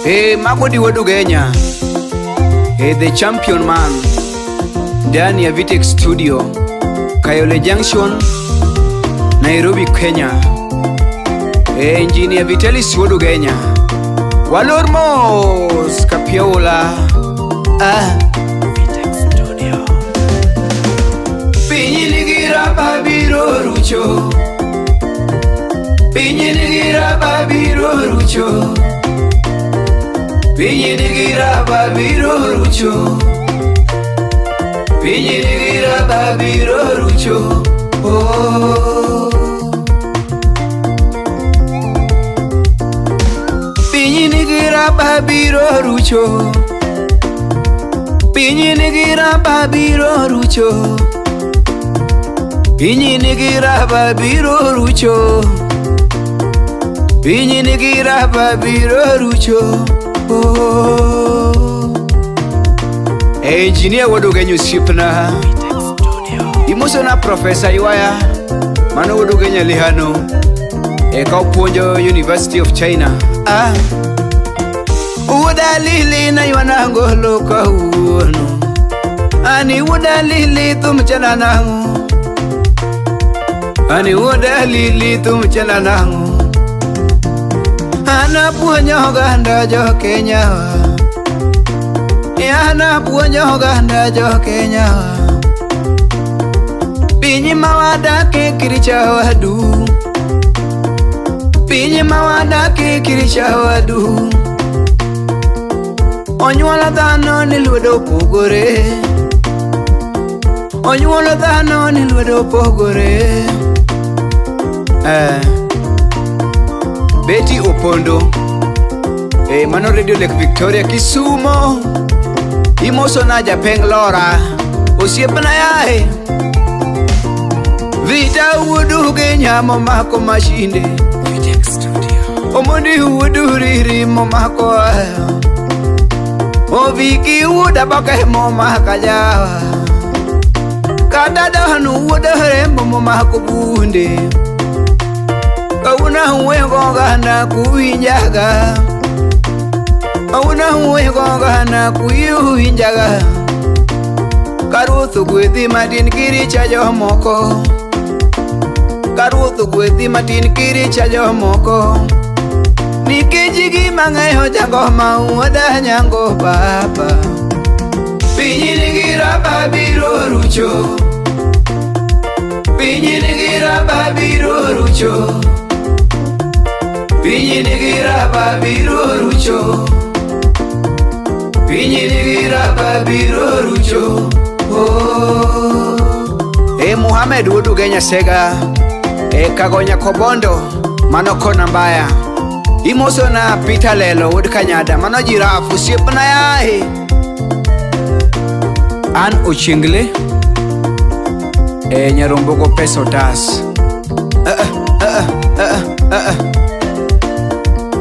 Hey, Mago di Wuod Ugenya. Hey, the champion man. Ndani ya Vitec Studio, Kayole Junction, Nairobi, Kenya. Hey, Engineer Vitalis Wuod Ugenya. Walor mos kapiola. Ah. Vitec Studio. Piny nigi raba biro rucho. Piny nigi raba biro rucho. Piny nigi raba biro rucho. Piny nigi raba biro rucho. Oh. Piny nigi raba biro rucho. Piny nigi raba biro rucho. Piny nigi raba biro rucho. Piny nigi raba biro rucho. Oh. Engineer Wuod Ugenya osiepna. Vitec Studio. Imosona Professor Ywaya. Mano Wuod Ugenya Lihano. Eka opuonjo University of China. Ah. Wuoda Lili na ywana ngolo kawuono. Ani wuoda Lili thum chana nang'o. Ani wuoda Lili thum chana nang'o. An apuonjo oganda jo Kenya wa. An apuonjo oganda jo Kenya wa. Piny ma wadake kiricha wadu. Piny ma wadake kiricha wadu. Onyuolo dhano ni lwedo opogore. Onyuolo dhano ni lwedo opogore. Eh. Betty Opondo. Eh, mano Radio Lake Victoria Kisumo. Imosona Japeng Lora. Osiepna yae. Vita Wuod Ugenya momako mashinde. Vitec Studio. Omondi Wuod Uriri momako ayo. Oviki Wuod Aboke momako jawa. Kata Danu Wuod Rembo momako bunde. Kawuono wuoyo goganda kuwinjaga. Kawuono wuoyo goganda kuwinjaga. Ka ruoth ogwedhi matin kiricha jomoko. Ka ruoth ogwedhi matin kiricha jomoko. Nikech gima ng'eyo jangoma wuoda nyango baba. Piny nigi raba biro rucho. Piny nigi raba biro rucho. Piny nigi raba biro rucho. Piny nigi raba biro rucho. Oh. E Muhammad Wuod Ugenya Sega. E Kagonya Kobondo. Mano kona mbaya. Imosona Peter Lelo Wuod Kanyada. Mano jiraf osiepna yae. An Ochengle. E Nyarombogo pesa otas.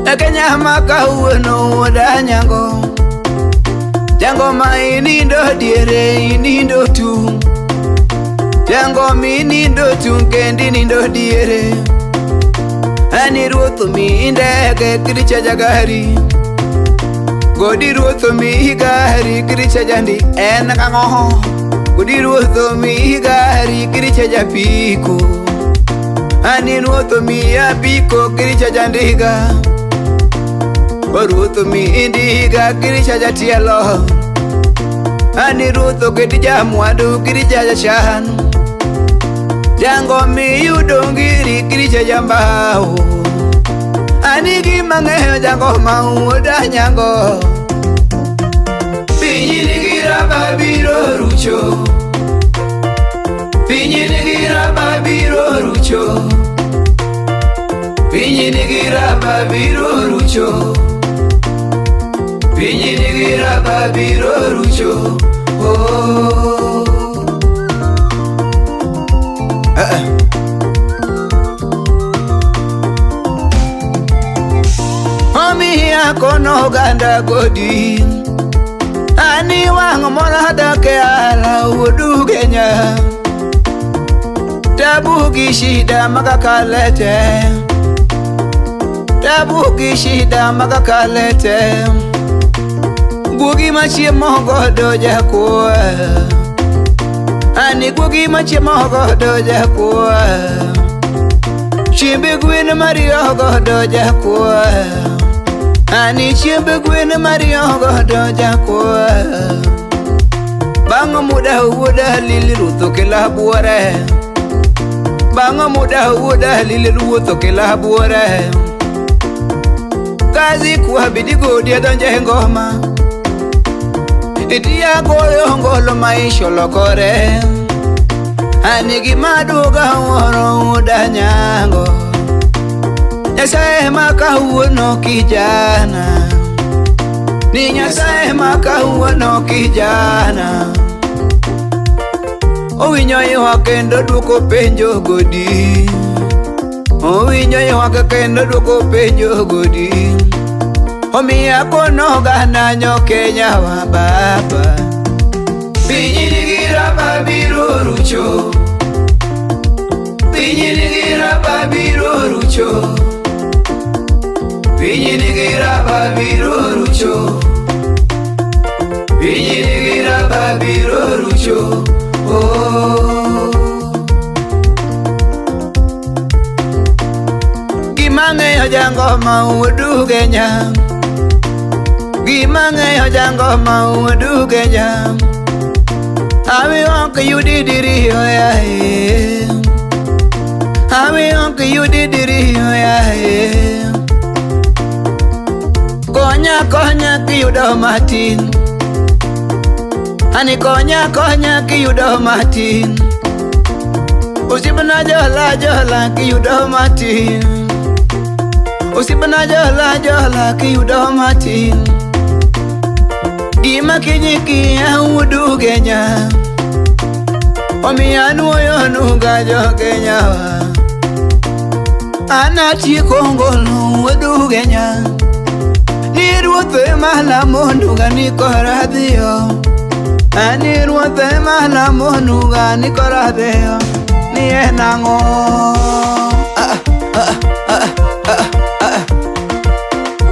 E Kenya ma kawuono wuoda nyango. Jango ma inindo diere inindo tung'. Jango minindo tung' kendo inindo diere. Ani ruoth omiyi ndege kiricha jagari. Godi ruoth omiyi gari kiricha jandi en kang'o. Godi ruoth omiyi gari kiricha japiko. Ani ruoth omiyi apiko kiricha jandiga. Ruoth omiyi ndiga kiricha jatielo. Ani ruoth oketi jamwandu kiricha jachan. Jango miyudo ngiri kiricha jambao. Ani gima ng'eyo jango ma wuoda nyango. Piny nigi raba biro rucho. Piny nigi raba biro rucho. Piny nigi raba biro rucho. Piny nigi raba biro rucho. Oh. Eh, eh. Omiya kono oganda godi. Ani wang' moro dak e ala Wuod Ugenya. Tabu gi shida makakalete. Tabu gi shida maga kalete. Guogi machiemo godo jakuo. Ani guogi machiemo godo jakuo. Chiembe gwen mariyo godo jakuo. Ani chiembe gwen mariyo godo jakuo. Bang' muda wuoda lili ruoth okela buore. Bang' muda wuoda lili ruoth okela buore. Kazi kwa bidii godi adonje ngoma. Itia goyo ngolo maisha olokore. Ani gima duoga wuoro wuoda nyango. Nyasaye ma kawuono kijana. Ni Nyasaye ma kawuono kijana. Owinjo ywak kendo duoko penjo godi. Owinjo ywak kendo duoko penjo godi. Omiya kono oganda nyo Kenya wa baba. Piny nigi raba biro rucho. Piny nigi raba biro rucho. Piny nigi raba biro rucho. Piny nigi raba biro rucho. Oh. Gima ng'eyo jangoma wuodu Kenya. Gima ng'eyo jangoma wuodu Kenya. Hawi ok yudi diriyo yaye. Hawi ok yudi diriyo yaye. Konya konya kiyudo matin. Ani konya konya kiyudo matin. Osiepna jola jola kiyudo matin. Osiepna jola jola kiyudo matin. Gima kiny kia wuodu Kenya. Omiyo anuoyo nuga jo Kenya wa. An atieko ngolo wuodu Kenya. Ni ruoth ema lamo nuga ni kora dhiyo. Ani ruoth ema lamo nuga ni kora dhiyo. Ni en ang'o? Ah, ah, ah, ah, ah.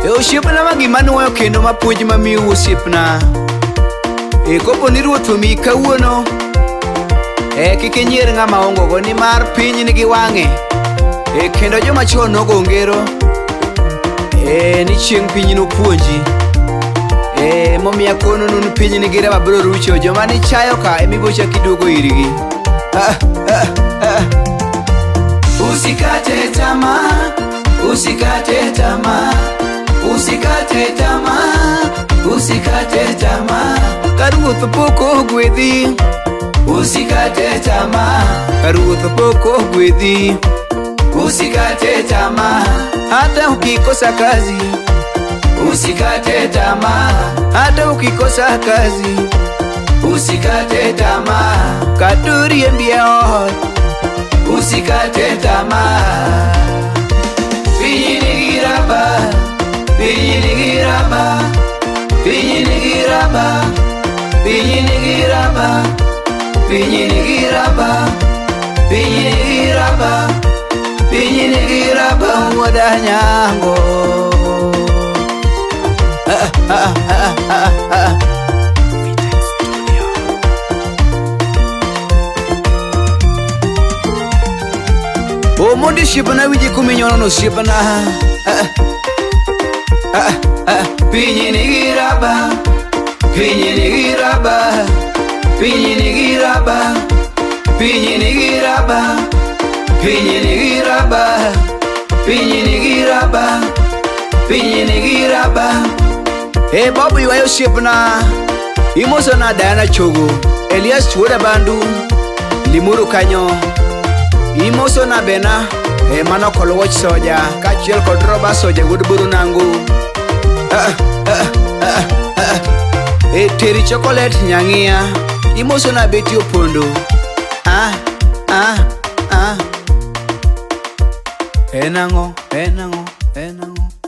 E osiepna ma gima nuoyo kendo ma puonj mamiu osiepna. E kopo ni ruoth omiyi kawuono. E kik inyier ng'ama ongo go nimar piny nigi wang'e. E kendo joma chon nogo ngero. E ni chieng' piny nopuonji. E momiyo akononu ni piny nigi raba biro rucho. Joma nichayo ka ema ibiro chako iduogo irgi. Ah, ah, ah. Usikate tamaa, usikate tamaa, usikate tamaa, usikate tamaa. Ka ruoth pok ogwedhi, usikate tamaa. Ka ruoth pok ogwedhi, usikate tamaa. Hata ukikosa kazi, usikate tamaa. Hata ukikosa kazi, usikate tamaa. Kata oriembi e ot, usikate tamaa. Piny nigi raba, piny nigi raba, piny nigi raba, piny nigi raba, piny nigi raba, piny nigi raba, piny nigi raba wuoda nyango. Ah, ah, ah, ah, ah. Vitex Studio. Omondi osiepna winji kuminyono osiepna. Ah, ah, ah. Piny nigi raba, piny nigi raba, piny nigi raba, piny nigi raba, piny nigi raba, piny nigi raba, piny nigi raba. E Bob ywayo osiepna, imosona Diana Chogo, Elias Wuoda Bandu, Limuru kanyo. Imosona Bena, e mano Kolwoch Soja, kaachiel kod Roba Soja wuod Buru Nangu. Ah, ah, ah, ah. E teri chocolate nyang'iya, imosona Betty Opondo. Ah, ah, ah. En ang'o, en ang'o, en ang'o.